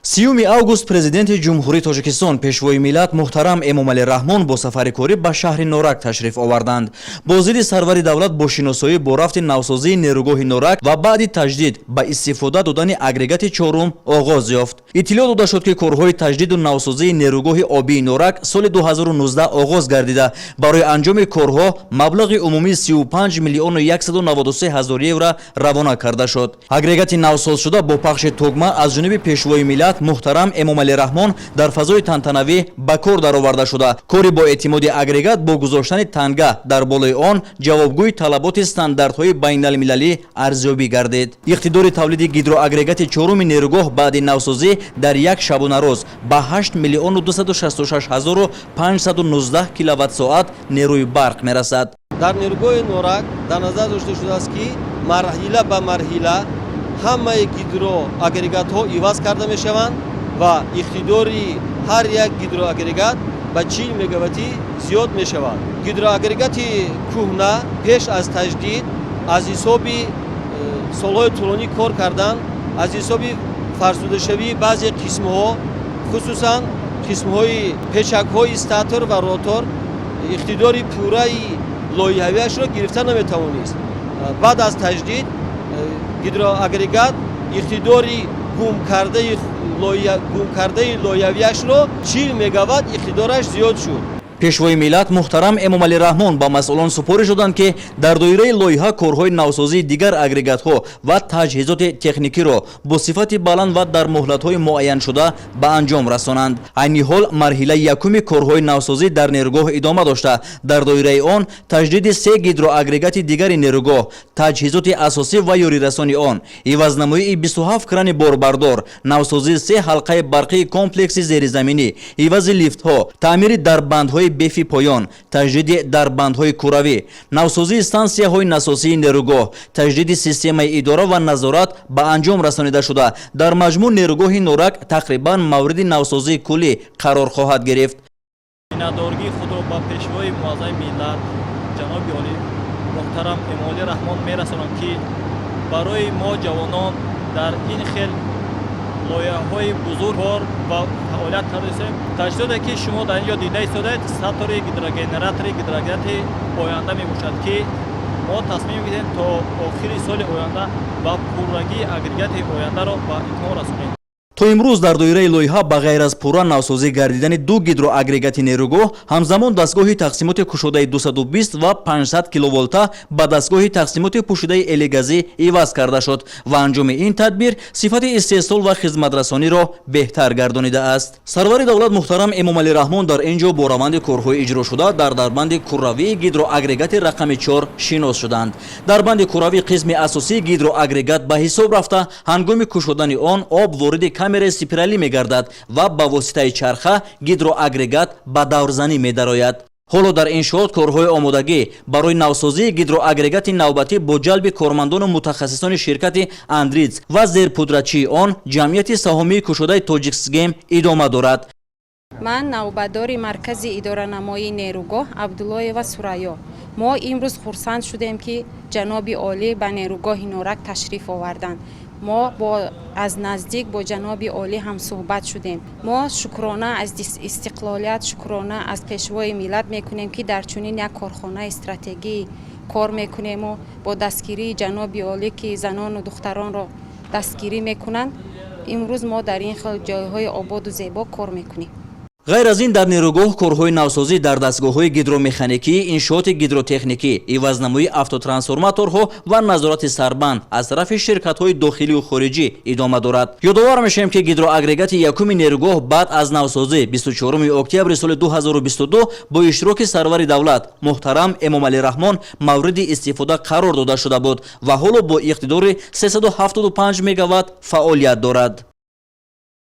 30 август Президенти Ҷумҳурии Тоҷикистон, Пешвои миллат муҳтарам Эмомалӣ Раҳмон бо сафари корӣ ба шаҳри Норак ташриф оварданд. Боздиди сарвари давлат бо шиносоӣ бо рафти навсозии нерӯгоҳи Норак ва баъди таҷдид ба истифода додани агрегати чорум оғоз ёфт. Иттилоъ дода шуд, ки корҳои таҷдиду навсозии нерӯгоҳи обии Норак соли 2019 оғоз гардида, барои анҷоми корҳо маблағи умумии 35 миллиону 193 ҳазор евро равона карда шуд. Агрегати навсозшуда бо пахши тугма аз ҷониби Пешвои миллат муҳтарам Эмомалӣ Раҳмон дар фазои тантанавӣ ба кор дароварда шуда, кори боэътимоди агрегат бо гузоштани танга дар болои он ҷавобгӯи талаботи стандартҳои байналмилалӣ арзёбӣ гардид. Иқтидори тавлиди гидроагрегати чоруми нерӯгоҳ баъди навсозӣ дар як шабонарӯз ба 8 миллиону 266 ҳазору 519 киловатт-соат нерӯи барқ мерасад. Дар нерӯгоҳи Норак дар назар дошта шудааст, ки марҳила ба марҳила ҳамаи гидроагрегатҳо иваз карда мешаванд ва иқтидори ҳар як гидроагрегат ба 40 мегаваттӣ зиёд мешавад. Гидроагрегати кӯҳна пеш аз таҷдид аз ҳисоби солҳои тӯлонӣ кор кардан, аз ҳисоби фарсудашавии баъзе қисмҳо, хусусан қисмҳои печакҳои статор ва ротор, иқтидори пурраи лоиҳавиашро гирифта наметавонист. Баъд аз таҷдид гидроагрегат иқтидори гумкардаи лоиҳавиашро 40 мегаватт иқтидораш зиёд шуд. Пешвои миллат муҳтарам Эмомалӣ Раҳмон ба масъулон супориш доданд, ки дар доираи лоиҳа корҳои навсозии дигар агрегатҳо ва таҷҳизоти техникиро бо сифати баланд ва дар муҳлатҳои муайяншуда ба анҷом расонанд. Айни ҳол марҳилаи якуми корҳои навсозӣ дар нерӯгоҳ идома дошта, дар доираи он таҷдиди се гидроагрегати дигари нерӯгоҳ, таҷҳизоти асосӣ ва ёрирасони он, ивазнамоии 27 крани борбардор, навсозии се ҳалқаи барқии комплекси зеризаминӣ, ивази лифтҳо, таъмири дарбандҳои бефи поён, таҷдиди дарбандҳои куравӣ, навсозии стансияҳои насосии нерӯгоҳ, таҷдиди системаи идора ва назорат ба анҷом расонида шуда, дар маҷмӯъ нерӯгоҳи Норак тақрибан мавриди навсозии куллӣ қарор хоҳад гирифт. Миннатдории худро ба Пешвои муаззами миллат, ҷаноби олӣ муҳтарам Эмомалӣ Раҳмон мерасонам, ки барои мо ҷавонон дар ин хел лоиҳаҳои бузург кор ва фаъолият кардастем. Таҷҳизоте, ки шумо дар ин ҷо дида истодаед, статори гидрогенератори гидрогенератори оянда мебошад, ки мо тасмим гирифтем то охири соли оянда ба пуррагии агрегати ояндаро ба итмом расонем. То имрӯз дар доираи лоиҳа ба ғайр аз пурра навсозӣ гардидани ду гидроагрегати нерӯгоҳ, ҳамзамон дастгоҳи тақсимоти кушодаи 220 ва 500 киловолта ба дастгоҳи тақсимоти пӯшидаи элегазӣ иваз карда шуд ва анҷоми ин тадбир сифати истеҳсол ва хизматрасониро беҳтар гардонидааст. Сарвари давлат муҳтарам Эмомалӣ Раҳмон дар ин ҷо бо раванди корҳои иҷрошуда дар дарбанди куравии гидроагрегати рақами 4 шинос шуданд. Дарбанди куравӣ қисми асосии гидроагрегат ба ҳисоб рафта, ҳангоми кушодани он об вориди камераи спиралӣ мегардад ва ба воситаи чарха гидроагрегат ба даврзанӣ медарояд. Ҳоло дар иншоот корҳои омодагӣ барои навсозии гидроагрегати навбатӣ бо ҷалби кормандону мутахассисони ширкати Андриц ва зерпудратчии он, Ҷамъияти саҳомии кушодаи Тоҷиксгем, идома дорад. Ман навбатдори маркази идоранамоии нерӯгоҳ Абдуллоева Сурайё. Мо имрӯз хурсанд шудем, ки ҷаноби олӣ ба нерӯгоҳи Норак ташриф оварданд. Мо аз наздик бо ҷаноби олӣ ҳамсӯҳбат шудем. Мо шукрона аз истиқлолият, шукрона аз Пешвои миллат мекунем, ки дар чунин як корхонаи стратегӣ кор мекунему бо дастгирии ҷаноби олӣ, ки занону духтаронро дастгирӣ мекунанд, имрӯз мо дар ин хел ҷойҳои ободу зебо кор мекунем. Ғайр аз ин, дар нерӯгоҳ корҳои навсозӣ дар дастгоҳҳои гидромеханикӣ, иншооти гидротехникӣ, ивазнамоии автотрансформаторҳо ва назорати сарбанд аз тарафи ширкатҳои дохилию хориҷӣ идома дорад. Ёдовар мешавем, ки гидроагрегати якуми нерӯгоҳ баъд аз навсозӣ 24 октябри соли 2022 бо иштироки сарвари давлат муҳтарам Эмомалӣ Раҳмон мавриди истифода қарор дода шуда буд ва ҳоло бо иқтидори 375 мегаватт фаъолият дорад.